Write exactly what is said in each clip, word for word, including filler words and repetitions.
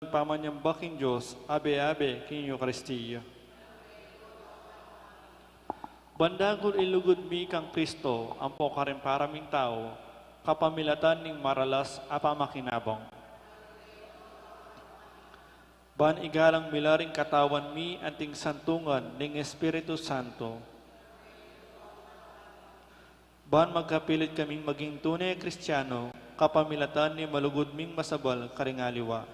pamanyamba king Dios, abe-abe king Eukaristia. Ban dagul ilugud mi kang Kristo ampo karing para ming tau, kapamilatan ning maralas a pamakinabang. Ban igalang mi la ring katawan mi anting santungan ning Espiritu Santo. Ban magkapilit kaming maging tune Kristiano, kapamilatan ning malugud ming masabal karing aliwa.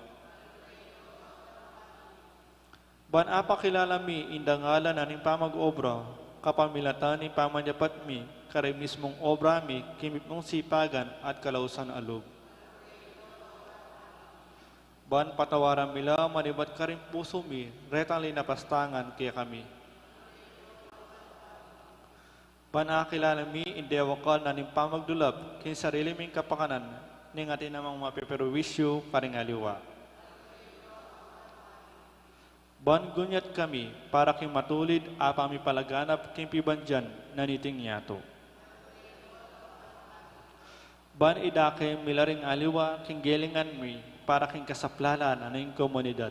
Ban apakilala mi ing dangalan na ning pamag-obra, kapamilatan ning pamanyapat mi karing mismung obra mi king mipnung sipagan at kalausan a lub. Ban patawaran mi la manibat karing pusu mi retang linapastangan kekami. Ban akilala mi ing dewakal na ning pamagdulap king sarili ming kapakanan ning atin namang mapeperwisyu karing aliwa. Ban gunyat kami para king matulid a pamipalaganap king pibandian na niting yatu. Ban idake mi la ring aliwa king gelingan mi para king kasaplalan na ning komunidad.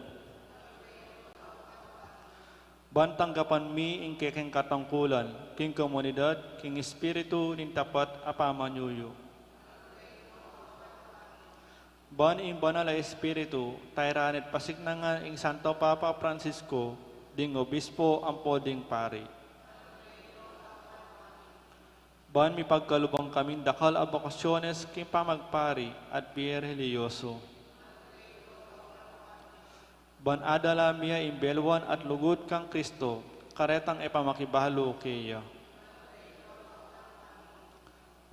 Ban tanggapan mi ing kekeng katungkulan king komunidad king espiritu ning tapat a pamanyuyu. Ban ing Banal a Espiritu tairan at pasiknangan ing Santo Papa Francisco ding obispo ampo ding pari. Ban mipagkalubang kaming dakal a bokasyones king pamagpari at bie relihiyoso. Ban adala mi ya ing beluan at lugud kang Kristo karetang e pamakibalu keya.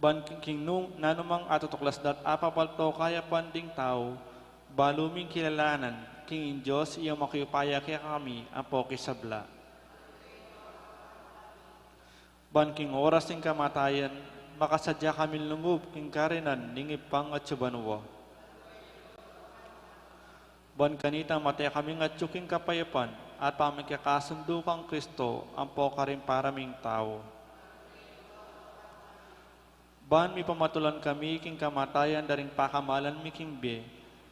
Ban king, king nu-, nanumang atutuklas dat apapalto kayapan ding tau, balu ming kilalanan king ing Dios iya makiupaya kekami ampo king sabla. Ban king oras ning kamatayan, makasadya kaming lungub king karinan ning Ibpang atsu banua. Ban kanita mate kaming atsu king kapayapan at pamikakasundu kang Kristo ampo karing para ming tau. Ban mipamatulan kami king kamatayan da ring pakamalan mi king bie,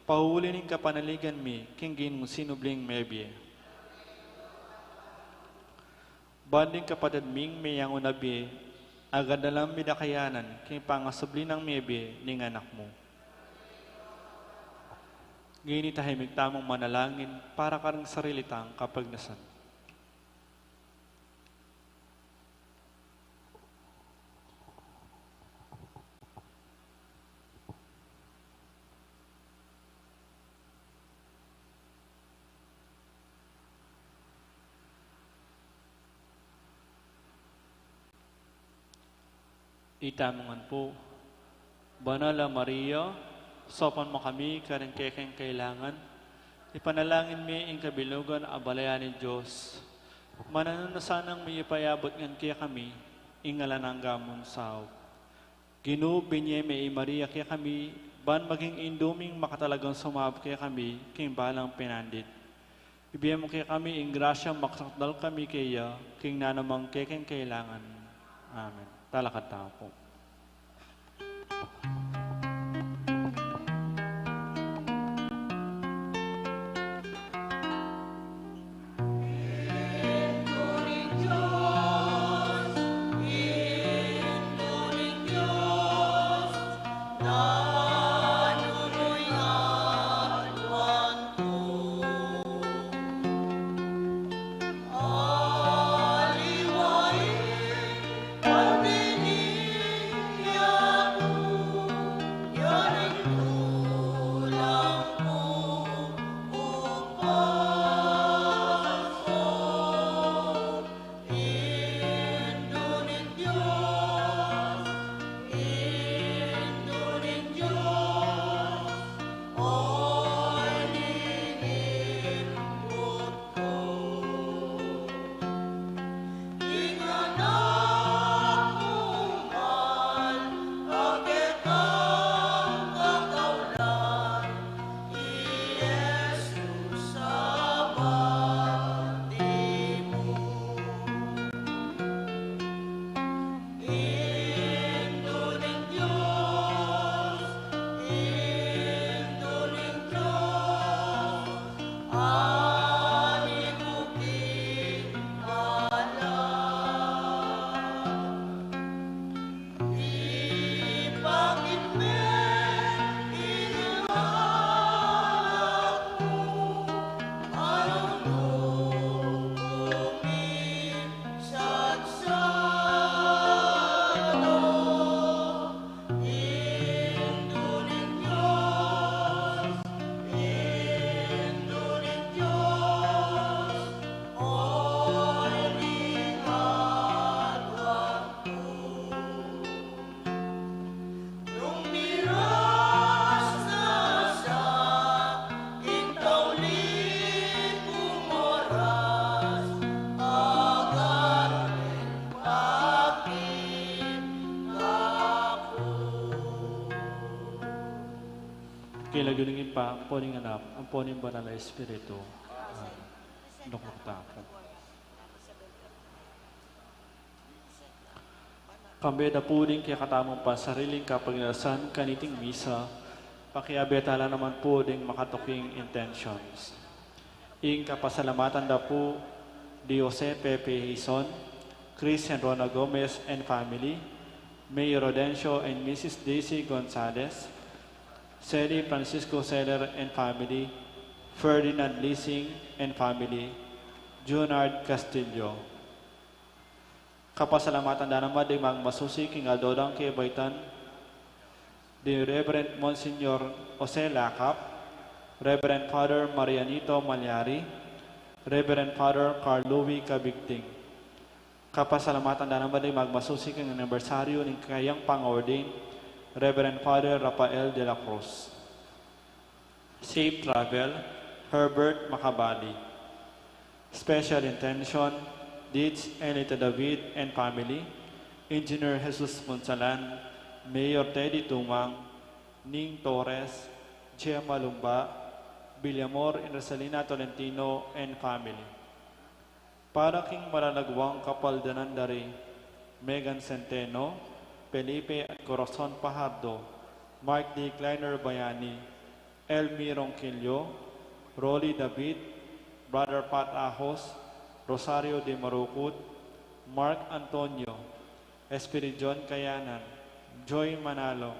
pauli ning kapanaligan mi king Ginung sinubling mebie. Ban ding kapatad ming meyangu na bie, agad na lang mi da kayanan king pangasubli nang mebie ning Anak mu. Ngeni tahimik tamung manalangin para karing sarili tang kapagnasan. Itamu ngan pu, Banal a Maria, saupan mu kami karing kekeng kailangan. Ipanalangin mi ing kabilugan a balayan ning Dios. Mananu na sanang mipayabut ngan kekami ing alang angga mung saup. Ginu, binie me i Maria kekami, ban maging indu ming makatalagang sumaup kekami king balang penandit. Ibie mu kekami ing grasya makasakdal kami keya king nanumang kekeng kailangan. Amen. Talakad tamu pu. King lagyu ning Ibpa, ampo ning Anak, ampo ning Banal a Espiritu. Amen. Lukmok tamu pu. Kambe da pu ding kekatamung pansariling kapagnasan kaniting misa, pakiabe tala naman pu ding makatuking intentions. Ing kapasalamatan da pu di Jose Pepe Hizon, Chris and Rona Gomez and family, Mayor Rodencio and Missus Daisy Gonzalez, Sally Francisco Seller and family, Ferdinand Lising and family, Junard Castillo. Kapasalamatan da naman ding magmasusi king aldo dang kebaitan, di Reverend Monsignor Jose Lacap, Reverend Father Marianito Malyari, Reverend Father Carl Louis Cabigting. Kapasalamatan da naman ding magmasusi king anibersaryu ning kayang pang-ordain, Reverend Father Rafael de la Cruz. Safe travel, Herbert Macabali. Special intention, Deeds Elita David and family, Engineer Jesus Punsalan, Mayor Teddy Tumang, Ning Torres, Gemma Lumba, Villamor and Rosalina Tolentino and family. Para king malalagwang kapaldanan da ri Megan Centeno, Felipe at Corazon Pajardo, Mark D. Kleiner Bayani, Elmi Ronquillo, Rolly David, Brother Pat Ahos, Rosario de Marucut, Mark Antonio, Espiridion Kayanan, Joy Manalo,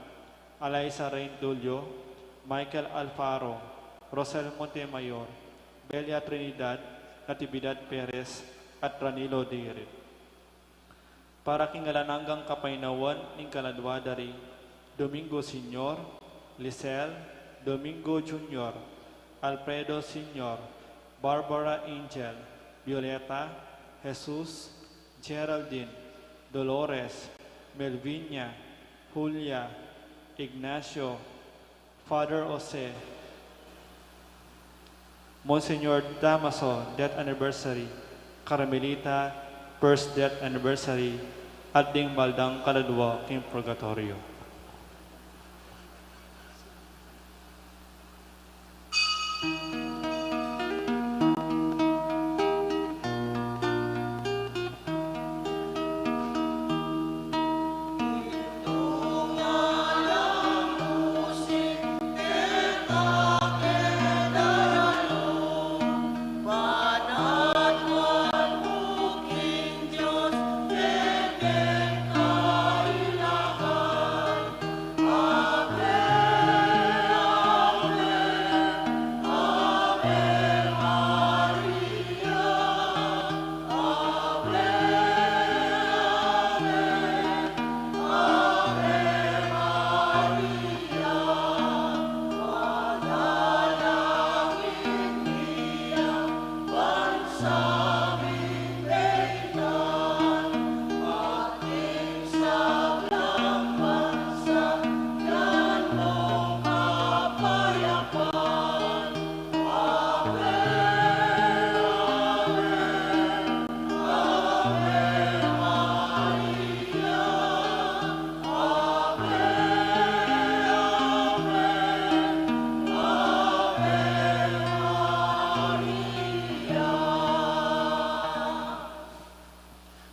Alaisa Reintulio, Michael Alfaro, Rosel Montemayor, Belia Trinidad, Natividad Perez, at Ranilo Dirit. Para king alang anggang kapaynawan ning kaladwa da ri Domingo Senior, Lisel, Domingo Junior, Alfredo Senior, Barbara Angel, Violeta, Jesus, Geraldine, Dolores, Melvinia, Julia, Ignacio, Father Jose, Monsignor Damaso, death anniversary, Carmelita, first death anniversary, at ding mabaldang kaladwa king purgatoryo.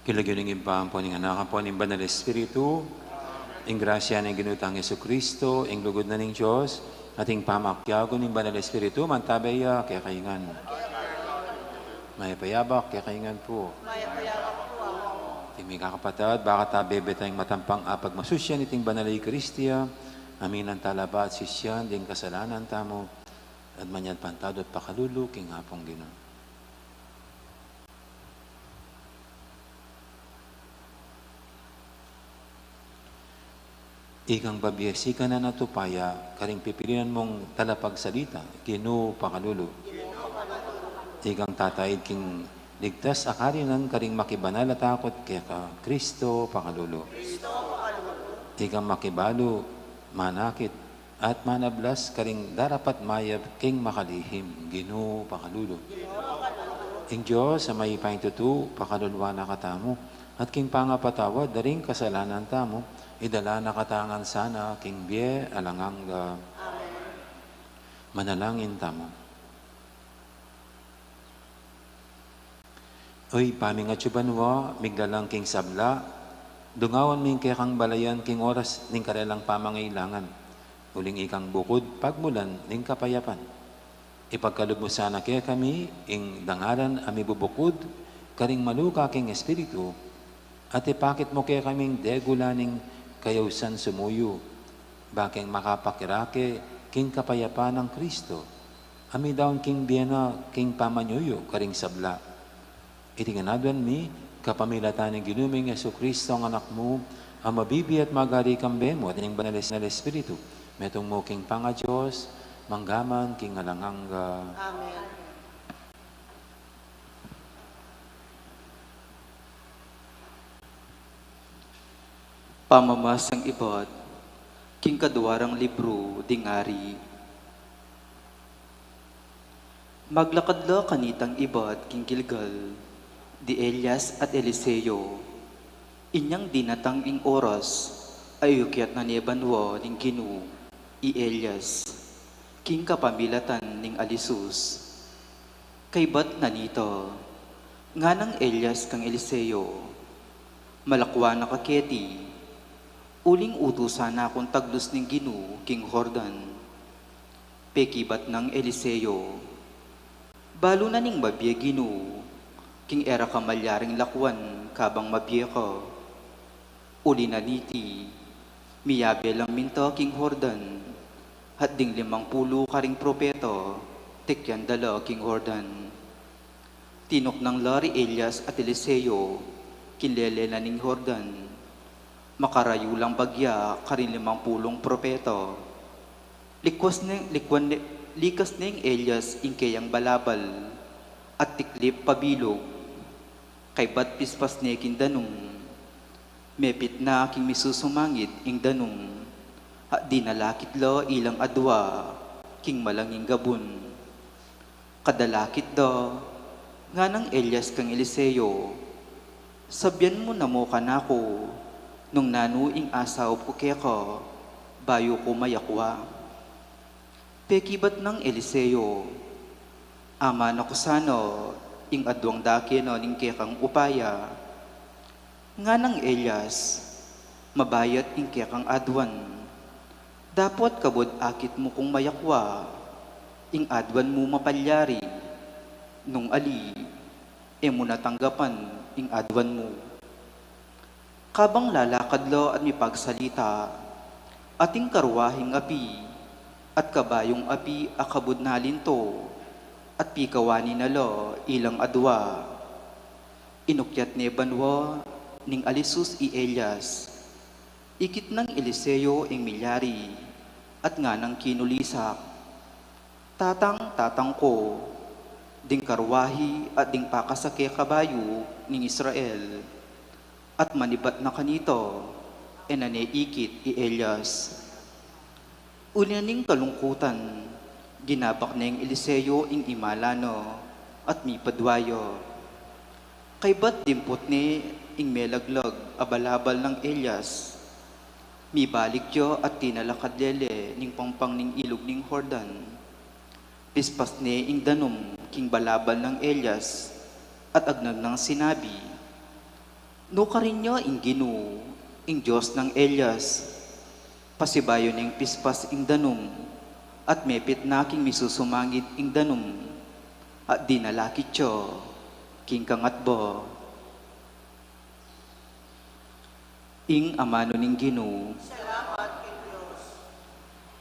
King lagyu ning Ibpa, ampo ning Anak, ampo ning Banal Espiritu, ing grasya ning Ginu tang Jesucristo, ing lugud na ning Dios, at ing pamakiabe ning Banal Espiritu, mantabe ya kekayu ngan. Mayap a yabak kekayu ngan pu. Mayap a yabak pu, Among. Ing mikakapatad, baka tabe betang matampang apagmasusyan iting Banal a Eukaristia, aminan tala ba at sisian ding kasalanan tamu, at manyad pantado at pakalulu king Apung Ginu. Ikang babie sikanan at upaya, karing pipilinan mung talapagsalita, Ginu pakalulu. Ikang tataid king ligtas a karinan karing makibanal a takut keka, Kristo pakalulu. Ikang makibalu, manakit, at manablas karing darapat mayap king makalihim, Ginu pakalulu. Ing Dios a mayupaya king tutu, pakaluluan na katamu, at king pangapatawad da ring kasalanan tamu, idala na katamu ngan sana king bie alang angga. Amen. Manalangin tamu. O Ibpa mi, atsu ka banua, miglalang king sabla, dungawan mi ing kekang balayan king oras ning karelang pamangailangan, uling ikang bukud pagmulan ning kapayapan. Ipagkalub mu sana kekami ing dangalan a mibubukud karing maluka king espiritu, at ipakit mu kekaming degula ning kayausan sumuyu, bakeng makapakirake king kapayapan nang Kristo, a midaun king bie na king pamanyuyu karing sabla. Iti ngan aduan mi kapamilatan ning Ginu ming Jesucristo, a Anak mu, a mabibie at magari kambe mu at ning Banal a Espiritu, metung mu king pangaDios, mangga man king alang angga. Amen. Pamamasang ibat king kadua rang libru ding Ari. Maglakad la kanitang ibat king Gilgal di Elias at Eliseo. Inyang dinatang ing oras, a iyukyat na ne banua ning Ginu i Elias king kapamilatan ning alisus. Kaybat na nita, nganang Elias kang Eliseo, malakwa na ka keti, uling utusan na kung taglus ning Ginu king Jordan. Pekibat nang Eliseo, balu na ning mabie Ginu, king e ra ka malyaring lakwan kabang mabie ka. Uli na niti, miyabe lang minta king Jordan, at ding limang pulu karing propeta, tekyan da la king Jordan. Tinuknang la ri Elias at Eliseo king lele na ning Jordan, makarayu lang bagya karing limang pulung propeta. Likwas ne, likwan ne, likas neng Elias ing keyang balabal, at tiklip pabilug. Kaybat pispas ne king danum. Mepit na king misusumangid ing danum, at dinalakit la ilang adua king malanging gabun. Kadalakit da, nganang Elias kang Eliseo, sabian mu na mu kanaku nung nanu ing asaup ku keka, bayu ku mayakwa. Pekibat nang Eliseo, ama na ku sana ing aduang dake na ning kekang upaya. Nganang Elias, mabayat ing kekang aduan. Dapot kabud akit mu kung mayakwa, ing aduan mu mapalyari, nung ali, e mu na tanggapan ing aduan mu. Kabang lalakad la at mipagsalita, ating karwahing api at kabayung api a kabud nalinto, at pikawani na la ilang adua. Inukyat ne banua ning alisus i Elias. Ikit nang Eliseo ing milyari, at nganang kinulisak, Tatang, tatang ku, ding karwahi at ding pakasake kabayu ning Israel. At manibat na kanita, e na ne ikit i Elias. Uli na ning kalungkutan, ginabak neng Eliseo ing imala na, at mipadua ya. Kaybat dimput ne ing melaglag a balabal nang Elias. Mibalik ya at tinalakad lele ning pampang ning ilug ning Jordan. Pispas ne ing danum king balabal nang Elias, at agnang nang sinabi, Nukarin ya ing Ginu, ing Dios nang Elias. Pasibayu neng pispas ing danum, at mepit na king misusumangid ing danum, at dinalakit ya king kangatba. Ing amanu ning Ginu. Salamat king Dios.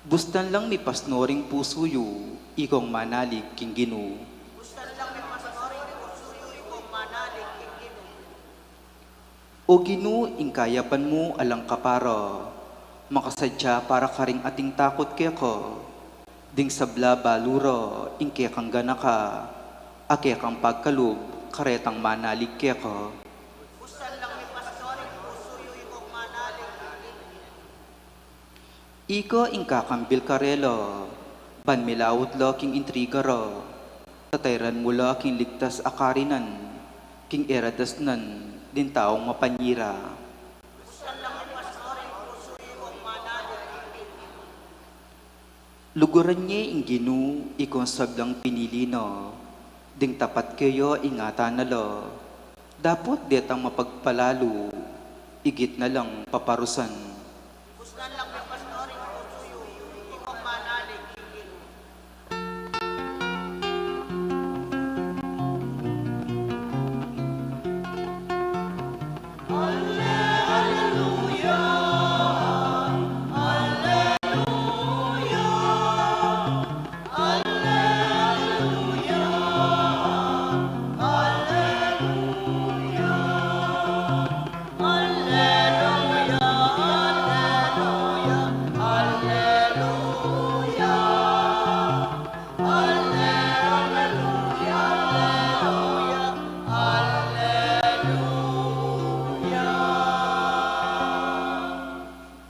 Bustan lang mipasno ring pusu yu, ikong manalig king Ginu. Bustan lang mipasno ring pusu yu, ikong manalig king Ginu. O Ginu, ing kayapan mu alang kapara, makasadya para karing ating takut keka. Ding sabla balu ra ing kekang ganaka, a kekang pagkalub karetang manalig keka. Bustan lang mipasno ring pusu yu, ikong manalig king Ginu. Ika ing kakambil karela, ban milaut la king intriga ra, tatayran mu la king ligtas a karinan, king e ra dasnan ding taung mapanyira. Bustan lang mipasno ring pusu yu, ikong manalig king Ginu. Luguran ye ing Ginu, ikong sablang pinili na, ding tapat keya ingatan na la, dapot detang mapagpalalu, igit na lang paparusan. Pusnan lang me, pastor, ing pusu yu, ikong manalig king Ginu.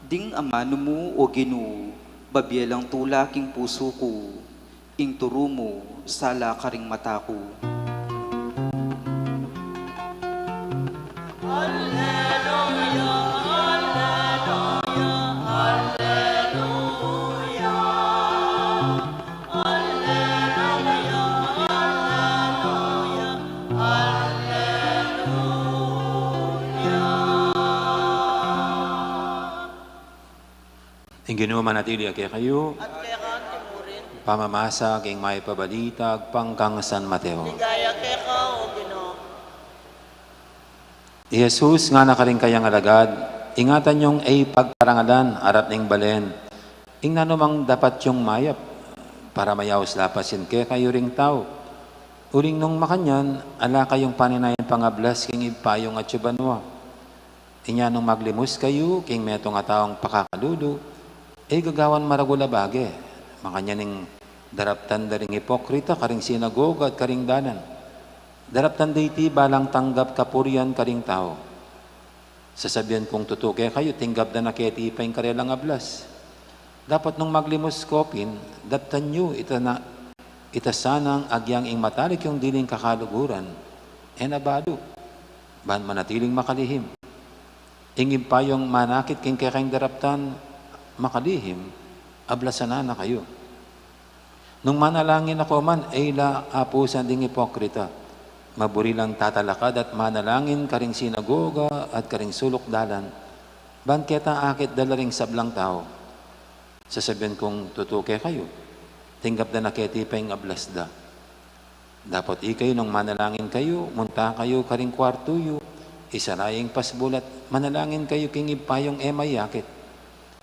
Ding amanu mu, O Ginu, babie lang tula king pusu ku, ing turu mu sala karing mata ku. Ing Ginu manatili ya kekayu. At keka mu rin. Pamamasa king mayap a balita agpang kang San Mateo. Ligaya keka, O Ginu. I Jesus ngana karing kayang alagad, ingatan yung e pagkarangalan arap ning balen ing nanumang dapat yung mayap, para mayaus la pasin kekayu ring tau. Uling nung makanyan, ala kayung paninayan pangablas king Ibpa yung atsu banua. Inya nung maglimus kayu king metung a taung pakakalulu, e gagawan maragul a bage. Makanyan ing daraptan da ring ipokrita karing sinagoga at karing dalan. Daraptan da iti balang tanggap kapurian karing tau. Sasabian kung tutu kekayu, tinggap da na keti pa ing karelang ablas. Dapot nung maglimus kopin, daptan yu ita na, ita sanang agyang ing matalik yung diling kakaluguran, e na balu, ban manatiling makalihim. Ing Ibpa yung manakit king kekayung daraptan makalihim, ablasan na kayu. Nung manalangin na ko man, e la apusan ding ipokrita. Maburi lang tatalakad at manalangin karing sinagoga at karing suluk dalan, ban keta akit da la ring sablang tau. Sasabian kung tutu kekayu, tinggap da na keti pa ing ablas da. Dapot ikayu, nung manalangin kayu, munta kayu karing kuartu yu, isara yu ing pasbul at manalangin kayu king Ibpa yung e mayakit.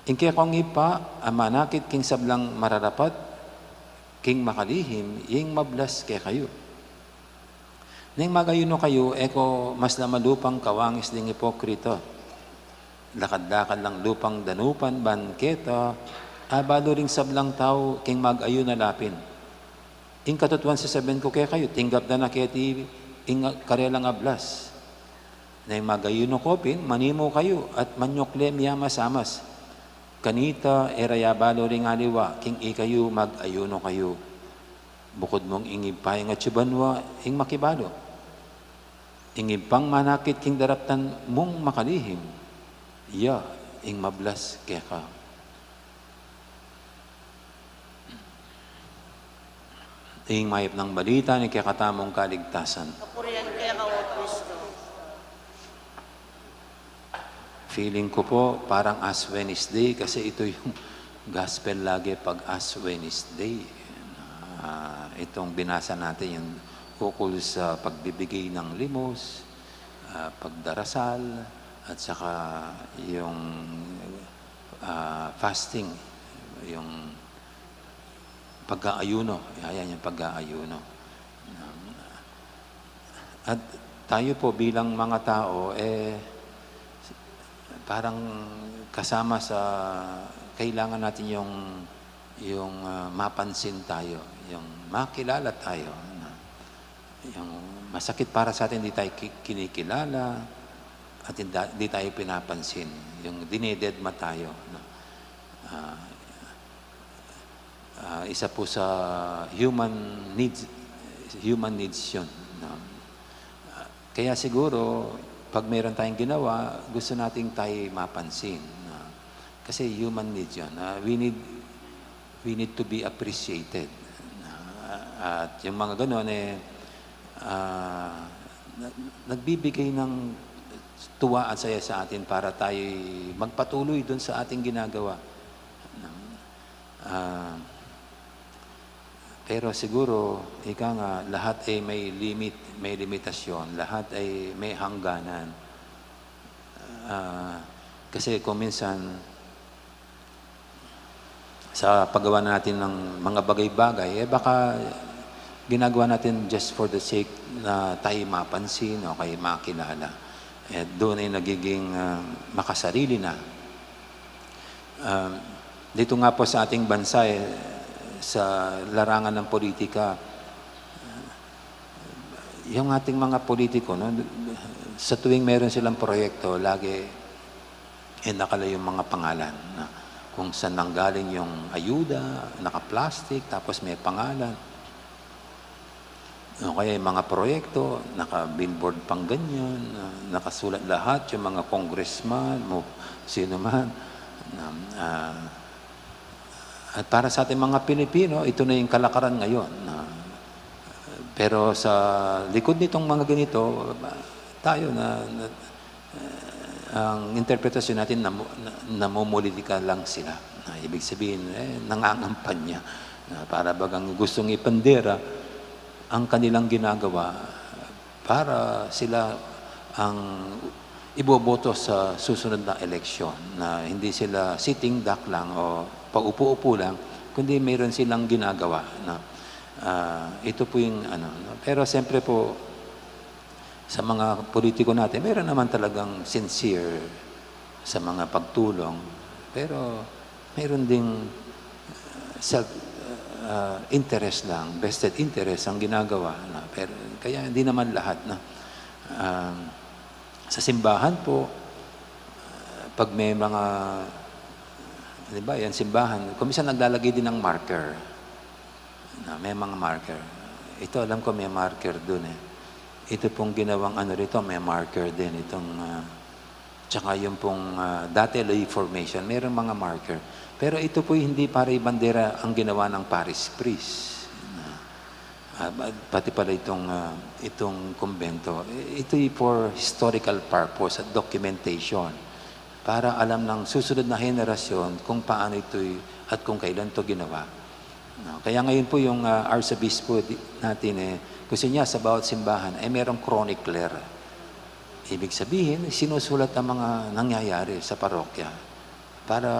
Ing kekong Ibpa a manakit king sablang mararapat king makalihim, ing mablas kekayu. Neng mag-ayuno kayu, e ko mas lama lupang kawangis ding ipokrita. Lakad-lakad lang lupang danupan ban keta abalu ring sablang tau king mag-ayuno la pin. Ing katutuan sasabian ku kekayu, tinggap da na keti ing karelang ablas. Neng mag-ayuno kopin, manimu kayu at manyukle miyamas-amas. Kanita e ra ya balu ring aliwa king ikayu mag-ayuno kayu. Bukud mung ing Ibpa yung atsu banua ing makibalu. Ing Ibpang manakit king daraptan mung makalihim, iya ing mablas keka. Ing mayap nang balita ning kekatamung kaligtasan. Kapurian keka, O Kristo. Feeling ko po, parang Ash Wednesday, kasi ito yung gospel lagi pag Ash Wednesday. Ah, itong binasa natin, yung ukol sa pagbibigay ng limos, ah, pagdarasal, at saka yung, ah, fasting, yung pag-aayuno. Ayan, yung pag-aayuno. At tayo po bilang mga tao, eh, parang kasama sa kailangan natin yung, yung, ah, mapansin tayo, yung makilala tayo, ano. Yung masakit para sa atin, di tayo ki-, kinikilala at hindi, di tayo pinapansin. Yung dinededma tayo, no? Ah, ah, isa po sa human needs, human needs yun, no? Ah, kaya siguro, pag meron tayong ginawa, gusto nating tayo mapansin, no? Kasi human needs yun. Ah, we need, We need to be appreciated. At yung mga ganon, eh, ah, na-, nagbibigay ng tuwa at saya sa atin para tayo magpatuloy dun sa ating ginagawa. Ah, pero siguro, ika nga, lahat ay may limit, may limitasyon, lahat ay may hangganan. Ah, kasi kung minsan, sa paggawa natin ng mga bagay-bagay, eh, baka ginagawa natin just for the sake na tayo mapansin o kaya makilala. Eh, doon ay nagiging, ah, makasarili na. Ah, dito nga po sa ating bansa, eh, sa larangan ng politika, yung ating mga politiko, no, sa tuwing meron silang proyekto, lagi, eh, nakalayong mga pangalan na kung saan nanggaling yung ayuda, naka-plastic, tapos may pangalan. O kaya yung mga proyekto, naka-billboard pang ganyan, ah, nakasulat lahat, yung mga congressman, mo, sino man. Na, ah, at para sa ating mga Pilipino, ito na yung kalakaran ngayon. Na, pero sa likod nitong mga ganito, tayo na, na, ang interpretasyon natin, namu-, na-, namumulitika lang sila. Na ibig sabihin, eh, nangangampanya. Na para bagang gustong ipandera ang kanilang ginagawa para sila ang iboboto sa susunod na eleksyon, na hindi sila sitting duck lang o paupo-upo lang, kundi mayroon silang ginagawa, no? Ah, ito po yung ano, no? Pero siyempre po, sa mga politiko natin, meron naman talagang sincere sa mga pagtulong, pero meron ding, uh, self, uh, interest lang, vested interest ang ginagawa, no? Pero, kaya hindi naman lahat, no? Um, sa simbahan po, uh, pag may mga, di ba, yan simbahan, kung minsan naglalagay din ng marker. Na may mga marker. Ito, alam ko may marker dun eh. Ito pong ginawang ano rito, may marker din. Itong, ah, tsaka yung pong, ah, dati lay formation, mayroong mga marker. Pero ito po hindi para ibandera ang ginawa ng parish priest. Na, ah, ba-, pati pala itong, ah, itong kumbento. I-, ito'y for historical purpose at documentation. Para alam ng susunod na henerasyon kung paano ito'y at kung kailan ito ginawa. No? Kaya ngayon po yung, ah, Arsobispo di-, natin eh, gusto niya sa bawat simbahan ay merong chronicler. Ibig sabihin, sinusulat ang mga nangyayari sa parokya para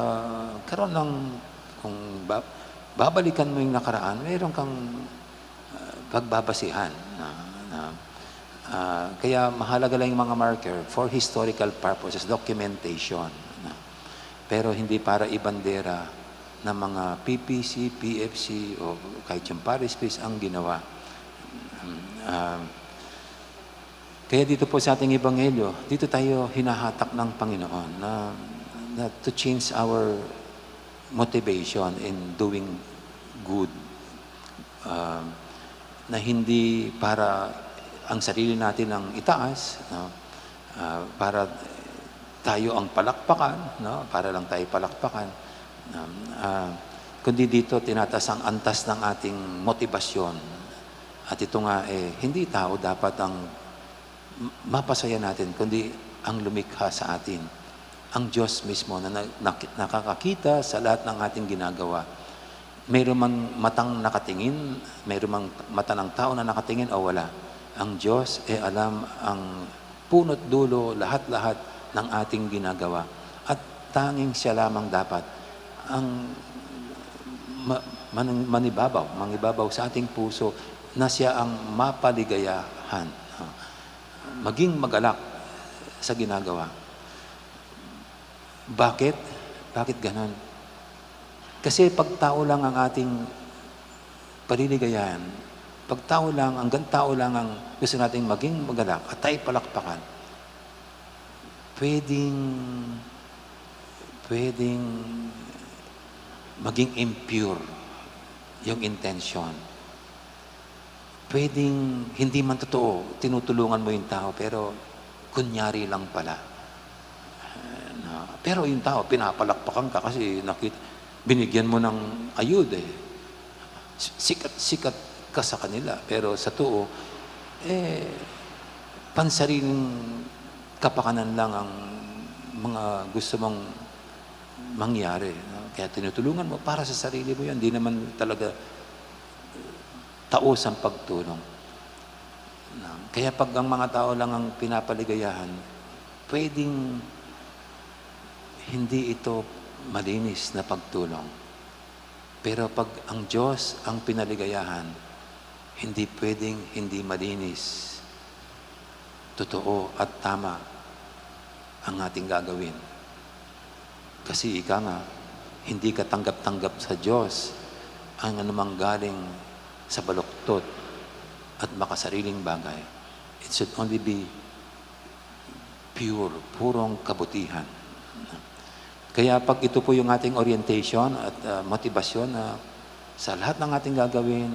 karoon ng, kung ba-, babalikan mo yung nakaraan, meron kang, ah, pagbabasihan. Na, na, ah, kaya mahalaga lang yung mga marker for historical purposes, documentation. Na, pero hindi para ibandera ng mga P P C, P F C, o kahit yung parish priest ang ginawa. Ah, kaya dito po sa ating ebanghelyo, dito tayo hinahatak ng Panginoon na, na to change our motivation in doing good. Ah, na hindi para ang sarili natin ang itaas, no? Ah, para tayo ang palakpakan, no? Para lang tayo palakpakan. Um, ah, kundi dito tinataas ang antas ng ating motibasyon. At ito nga, eh, hindi tao dapat ang m-, mapasaya natin, kundi ang lumikha sa atin, ang Diyos mismo na, na, na nakakakita sa lahat ng ating ginagawa. Mayroon mang matang nakatingin, mayroon mang mata ng tao na nakatingin o wala, ang Diyos, eh, alam ang puno't dulo, lahat-lahat ng ating ginagawa. At tanging siya lamang dapat ang ma-, manang-, manibabaw, mangibabaw sa ating puso na siya ang mapaligayahan. Maging magalak sa ginagawa. Bakit? Bakit ganon? Kasi pag tao lang ang ating paliligayahan, pag tao lang, hanggang tao lang ang gusto nating maging magalak at tayo palakpakan, pwedeng, pwedeng maging impure yung intensyon. Pwedeng hindi man totoo, tinutulungan mo yung tao, pero kunyari lang pala. Eh, na, pero yung tao, pinapalakpakan ka kasi nakita, binigyan mo ng ayuda, eh. Sikat-sikat ka sa kanila, pero sa too, eh, pansariling kapakanan lang ang mga gusto mong mangyari, no? Kaya tinutulungan mo para sa sarili mo yan, hindi naman talaga tausang pagtulong. No? Kaya pag ang mga tao lang ang pinapaligayahan, pwedeng hindi ito malinis na pagtulong. Pero pag ang Diyos ang pinaligayahan, hindi pwedeng hindi malinis, totoo at tama ang ating gagawin. Kasi ika nga, hindi katanggap-tanggap sa Diyos ang anumang galing sa baluktot at makasariling bagay. It should only be pure, purong kabutihan. Kaya pag ito po yung ating orientation at, ah, motibasyon na sa lahat ng ating gagawin,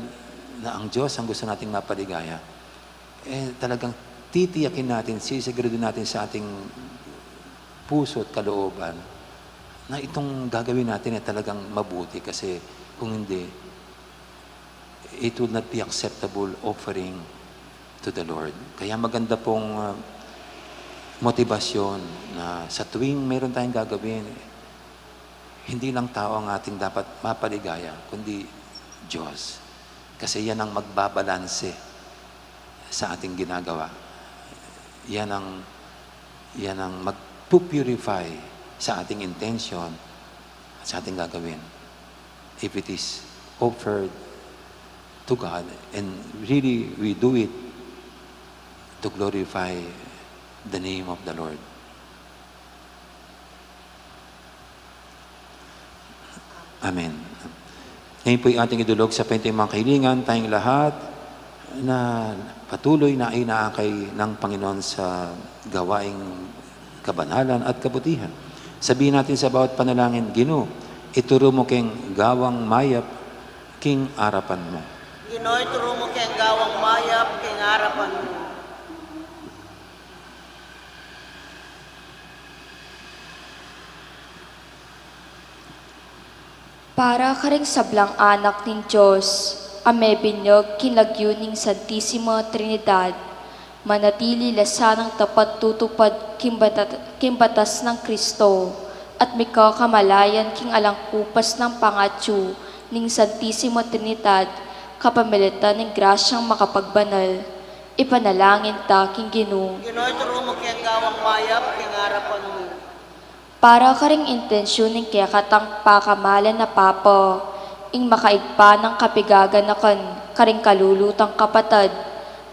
na ang Diyos ang gusto nating mapaligaya, eh, talagang titiyakin natin, sisigurado natin sa ating puso at kalooban na itong gagawin natin ay talagang mabuti, kasi kung hindi, it will not be acceptable offering to the Lord. Kaya maganda pong, ah, motibasyon na sa tuwing meron tayong gagawin, hindi lang tao ang ating dapat mapaligaya, kundi Diyos. Kasi yan ang magbabalanse sa ating ginagawa. Yan ang, yan ang magpupurify sa ating intention at sa ating gagawin. If it is offered to God and really we do it to glorify the name of the Lord. Amen. Ngayon po'y ating idulog sa pente mga kahilingan, tayong lahat na patuloy na inaakay ng Panginoon sa gawaing kabanalan at kabutihan. Sabihin natin sa bawat panalangin, "Ginu, ituru mu keng gawang mayap king arapan mu." Ginu, ituru mu keng gawang mayap king arapan mu. Para karing sablang anak ning Dios a mebinyag king lagyu ning Santisima Trinidad, manatili la sanang tapat tutupad king bata-, king batas nang Kristo, at mika kamalayan king alang kupas nang pangatyu ning Santisima Trinidad, kapamilatan ning grasyang makapagbanal. Ipanalangin ta king Ginu. Ginu, ituru mu keng gawang mayap king arapan mu. Para karing intensyun ning kekatang pakamalan a Papa, ing makaigpa nang kapigaganakan karing kalulu tang kapatad,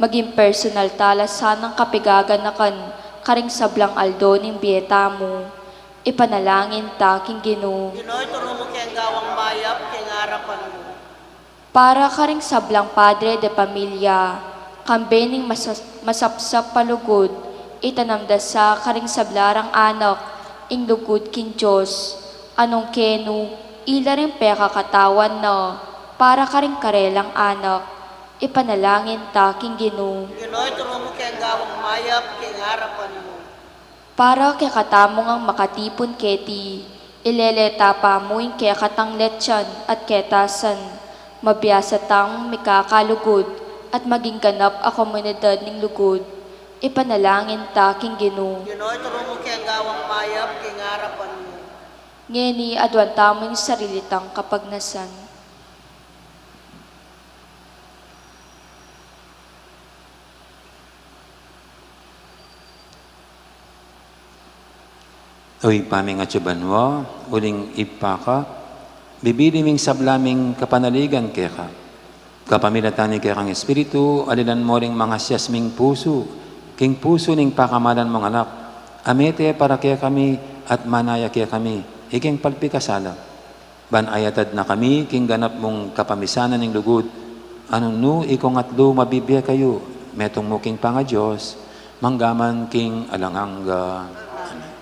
maging personal ta la sanang kapigaganakan karing sablang aldo ning bie tamu. Ipanalangin ta king Ginu. Ginu, ituru mu keng gawang mayap king arapan mu. Para karing sablang padre de pamilya, kambe ning masa-, masapsap a lugud, itanam da sa karing sabla rang anak ing lugud king Dios, a nung kenu, ila ring pekakatawan na para karing karelang anak. Ipanalangin ta king Ginu. Ginu, ituru mu keng gawang mayap king arapan mu. Para kekatamu ngang makatipun keti, ilele ta pa mu ing kekatang letsan at ketasan, mabiasa tang mikakalugud at maging ganap a komunidad ning lugud. Ipanalangin ta king Ginu. Ginu, ituru mu keng gawang mayap king arapan mu. Ngeni, aduan tamu ing sarili tang kapagnasan. O Ibpa ming atsu banua, uling Ibpa ka, bibili ming sabla ming kapanaligan keka. Kapamilatan ning kekang Espiritu, alilan mo ring mangasias ming pusu king pusu ning pakamalan mong Anak, a mete para kekami at manaya kekami, ikeng palpikasala. Ban ayatad na kami king ganap mung kapamisanan ning lugud, a nung nu ikong atlu mabibie kayu, metung mu king pangaDios, mangga man king alang angga. Amen.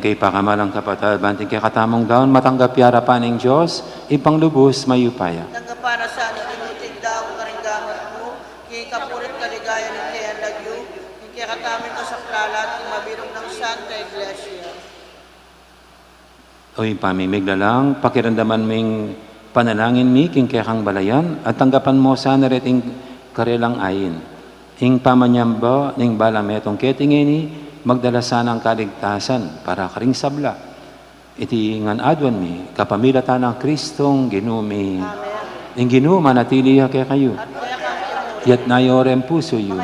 Kay pakamalan, kapatad, ban ing kekatamung daun matanggap ya arapan ning Dios, Ibpang lubus mayupaya. Tanggapan na sa ning Ginu ing daun karing gamat mu, king kapurian at kaligayan ning kayang lagyu, ing kekatamung kasaplalan at king mabilug nang Santa Iglesia. O Ibpa mi miglalang, pakiramdaman mu ing panalangin mi king kekang balayan, at tanggapan mu sana reting karelang ain. Ing pamanyamba ning balang metung keti ngeni, magdala sanang kaligtasan para karing sabla. Iti ngan aduan mi kapamilatan nang Kristong Ginu mi. Amen. Ing Ginu manatili ya kekayu. At kekayu rin. Itas yu ring pusu yu.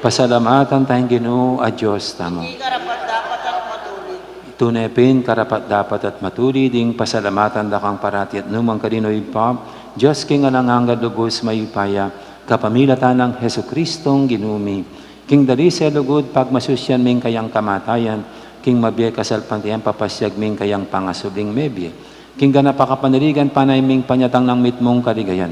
Pasalamatan taya ing Ginu a Dios tamu. Iti karapat-dapat at matulid. Tune pin karapat-dapat at matulid ing pasalamatan da kang parati at nukarin man, O Ibpa, Dios king alang angga, lubus mayupaya, kapamilatan nang Jesukristong Ginu mi. King dalise lugud pagmasusyan mi ing kayang kamatayan, king mabie kasalpantayanan papasiag mi ing kayang pangasubling mebie. King ganap a kapanaligan panayan mi ing panyatang nang mitmung kaligayan.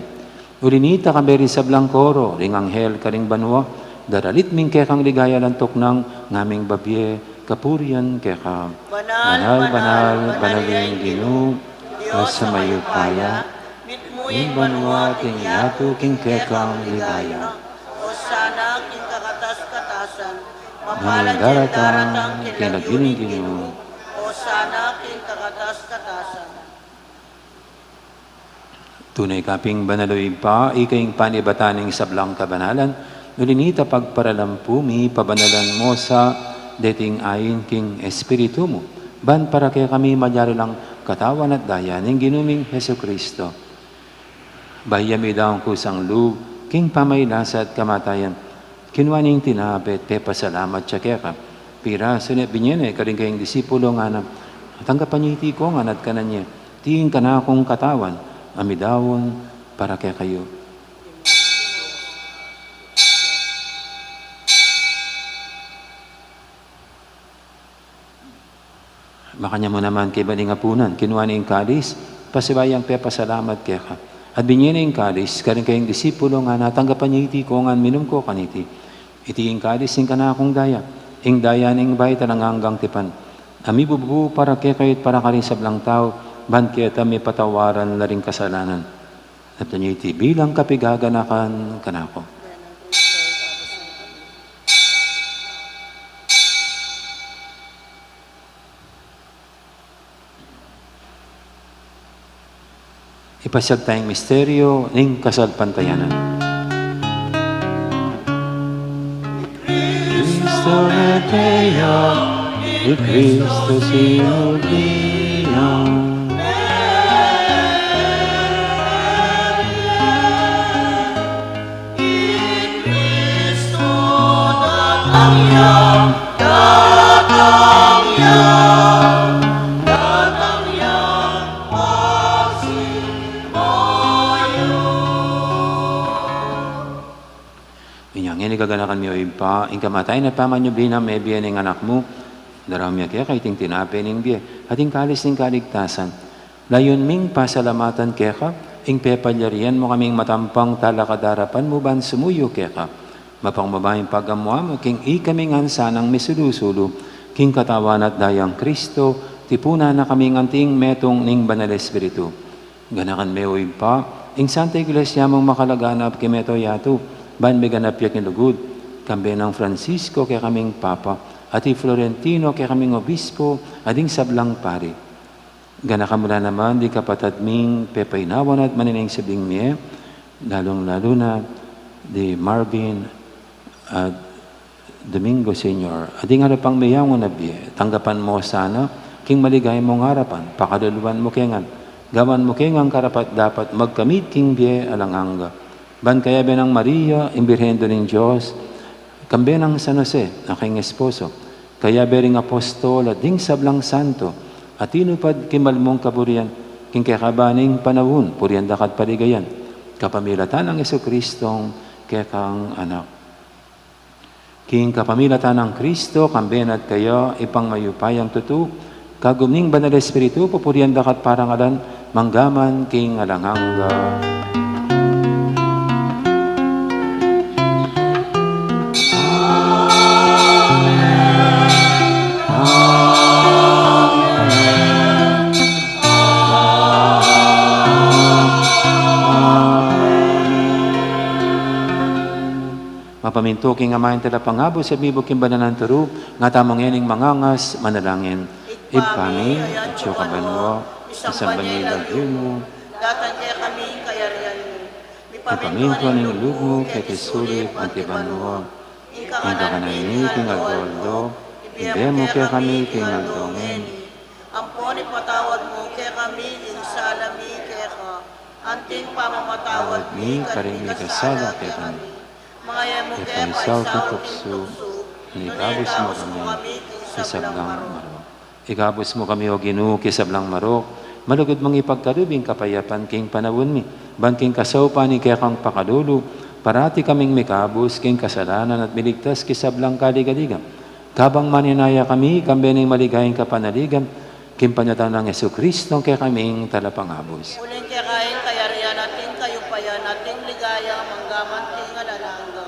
Uli na nita, kambe ring sablang koro ring anghel karing banua, daralit mi ing kekang ligaya alang tuknang, ngaming babie kapurian keka. Banal, banal, banal ing Ginu, Dios a mayupaya, mitmu ing banua at ing yatu king kekang ligaya. Hosana king kakatas-katasan. Mapalad ya ing daratang king lagyu ning Ginu. Hosana king kakatas-katasan. Tune ka pin banal, O Ibpa, ika ing panibatan ning sablang kabanalan, uli na nita pagparalampu mi, pabanalan mu sa deting ain king Espiritu mu, ban para kekami malyari lang katawan at daya ning Ginu ming Jesukristo. Bayu ya midaun kusang lub king pamagkasakit at kamatayan, kinua ne ing tinape at pepasalamat ya keka, pirasu ne, binie ne karing kayang disipulo, ngana: Tanggapan ye iti ikongan at kanan ye, iti ing kanakung katawan a midaun para kekayu. Makanyan mu naman kaybat ning apunan, kinua ne ing kalis, pasibayu yang pepasalamat keka, at binie ne ing kalis karing kayang disipulo, ngana: Tanggapan ye iti ikongan, minum ko kaniti. Iti ing kalis ning kanakung daya, ing daya ning bayu at alang anggang tipan, a mibubu para kekayu at para karing sablang tau, ban keta mipatawaran la ring kasalanan. Daptan ye iti bilang kapaganakan kanaku. Ipasiag taya ing misteryo ning kasalpantayanan. Cristo rey ya, i Cristo sinulbi ya. I Cristo datang ya, datang ya, datang ya, pasibayu. Inya ngeni, kaganakan mi, O Ibpa, ing kamatayan at pamanyubli nang mebie ning Anak mu, daraun mi keka iting tinape ning bie at ing kalis ning kaligtasan. Layun ming pasalamatan keka ing pepalyarian mu kaming matampang talakad king arapan mu ban sumuyu keka. Mapagpakumbaba ing pagamu-amu king ikami ngan sanang misulu-sulu king katawan at dayang Cristo, tipunan na kaming anting metung ning Banal Espiritu. Ganakan me, O Ibpa, ing Santa Iglesia mung makalaganap king mabilug a yatu, ban miganap ya king lugud, kambe nang Francisco kekaming Papa, at i Florentino kekaming Obispo, at ding sablang pari. Ganakan mu la naman ding kapatad ming pepainawan at manining subling mie, lalung-lalu na di Marvin at Domingo Senior, at ding ara pang meyangu na bie. Tanggapan mu sana king maligaya mung arapan, pakaluluan mu ke ngan, gawan mu ke ngan karapat-dapat magkamit king bie alang angga. Ban kayabe nang Maria, ing Birhen Indu ning Dios, kambe nang San Jose, a kayang esposo, kayabe ring apostol at ding sablang santo a tinupad king mal mung kaburian, king kekaban ning panaun, purian da ka at paligayan, kapamilatan nang Jesucristong kekang Anak. King kapamilatan nang Cristo, kambe na at kaya, Ibpang mayupayang tutu, kagum ning Banal Espiritu, pupurian da ka at parangalan, mangga man king alang angga. Amen. Amen. Pamintuking Ama, ing Talapangabus, at mibuk king banal nang turu, nga tamu ngening mangangas, manalangin. Ibpa mi, atsu ka banua, misamban ya ing lagyu mu, datang kekami ing kayarian mu, mipamintuan ing lub mu keti sulip anti banua. Ing kakanan mi king aldo-aldo, ibie mu kekami king aldo ngeni. Ampon ipatawad mu kekami ing sala mi keka, anti ing pamamatawad mi karing mikasala kekami. Manga e mu ke paisaul king tuksu, nune ikabus mu kami king sablang marok. Ikabus mu kami, O Ginu, king sablang marok. Malugud mung ipagkalub ing kapayapan king panaun mi, ban king kasaupan ning kekang pakalulu, parati kaming mikabus king kasalanan at miligtas king sablang kaligaligan. Kabang maninaya kami, kambe ning maligayang kapanaligan, king panyatang nang Jesucristo, kekaming Talapangabus. Uling keka ing kayarian at ing kayupayan at ing ligaya, mangga man king alang angga.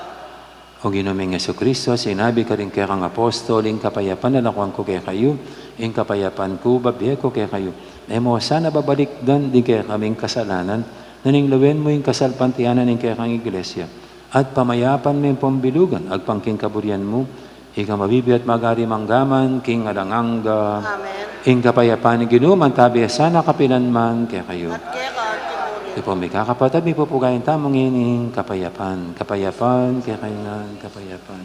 O Ginu ming Jesucristo, sinabi karing kekang apostol, ing kapayapan lalakuan ku kekayu, ing kapayapan ku bibie ku kekayu. E mu sana babalikdan ding kekaming kasalanan, nune lawen mu ing kasalpantayanan ning kekang Iglesia. At pamayapan me ing pambilugan, agpang king kaburian mu, ika a mabibie at magari mangga man king alang angga. Amen. Ing kapayapan ning Ginu mantabi ya sana kapilan man kekayu. At keka mu rin. Iti pung mikakapatad, mipupugayan tamu ngening kapayapan. Kapayapan kekayu ngan, kapayapan.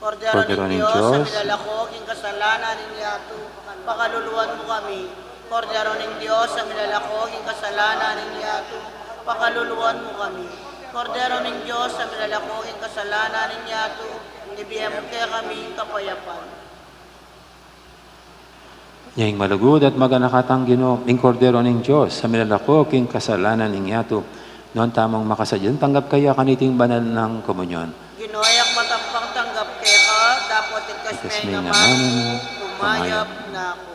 Kordero ning Dios, a milalako king kasalanan ning yatu, pakaluluan mu kami. Kordero ning Dios, a milalako king kasalanan ning yatu, pakaluluan mu kami. Kordero ning Dios, a milalako king kasalanan ning yatu, ibie mu kekami ing kapayapan. Nya ing malugud at maganaka tang Ginu, ing Kordero ning Dios, a milalako king kasalanan ning yatu, nuan tamung makasadyang tanggap kaya kaniting banal nang komunyon. Ginu, e ku matampang tanggap keka, dapot iktas me ing amanu mu, kumayap na ku.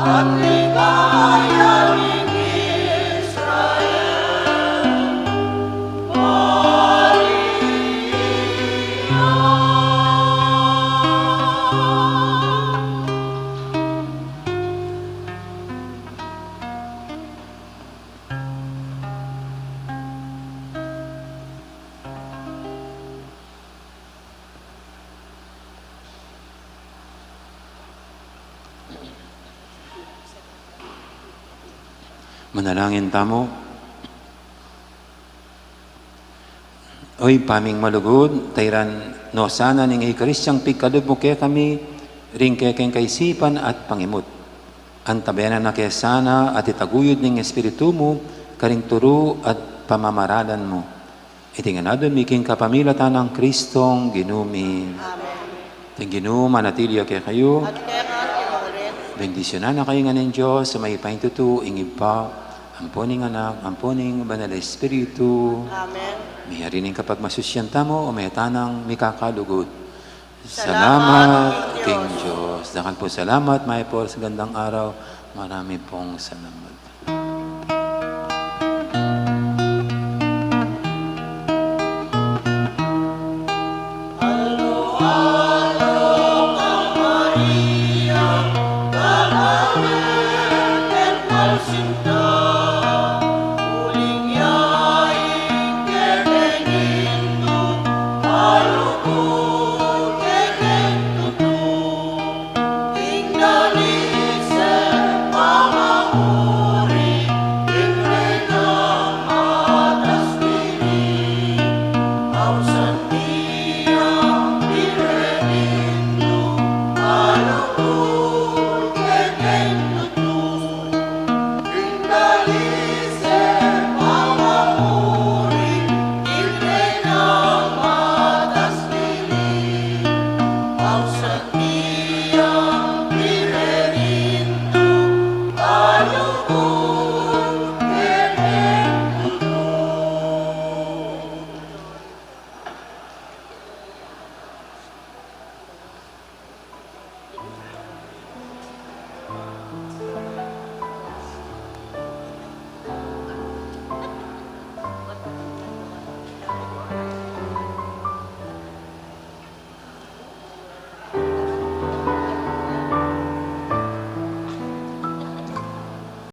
At ligaya ning Israel, Maria. Manalangin tamu. O Ibpa ming malugud, tairan no sana ning Eukaristiang pigkalub mu kekami ring kekeng kaisipan at pangimut. Antabayanan na ke sana at itaguyud ning Espiritu mu karing turu at pamamaralan mu. Iti ngan adwan mi king kapamilatan nang Kristong Ginu mi. Amen. Ing Ginu manatili ya kekayu. At keka mu rin. Bendisyunan na kayu ngan ning Dios a mayupaya king tutu, ing Ibpa, ampo ning Anak, ampo ning Banal a Espiritu. Amen. Meyari ning kapagmasusyan tamu, o meta nang mikakalugud. Salamat king Dios. Dakal pung salamat, mayap a oras, gandang araw. Marami pong salamat.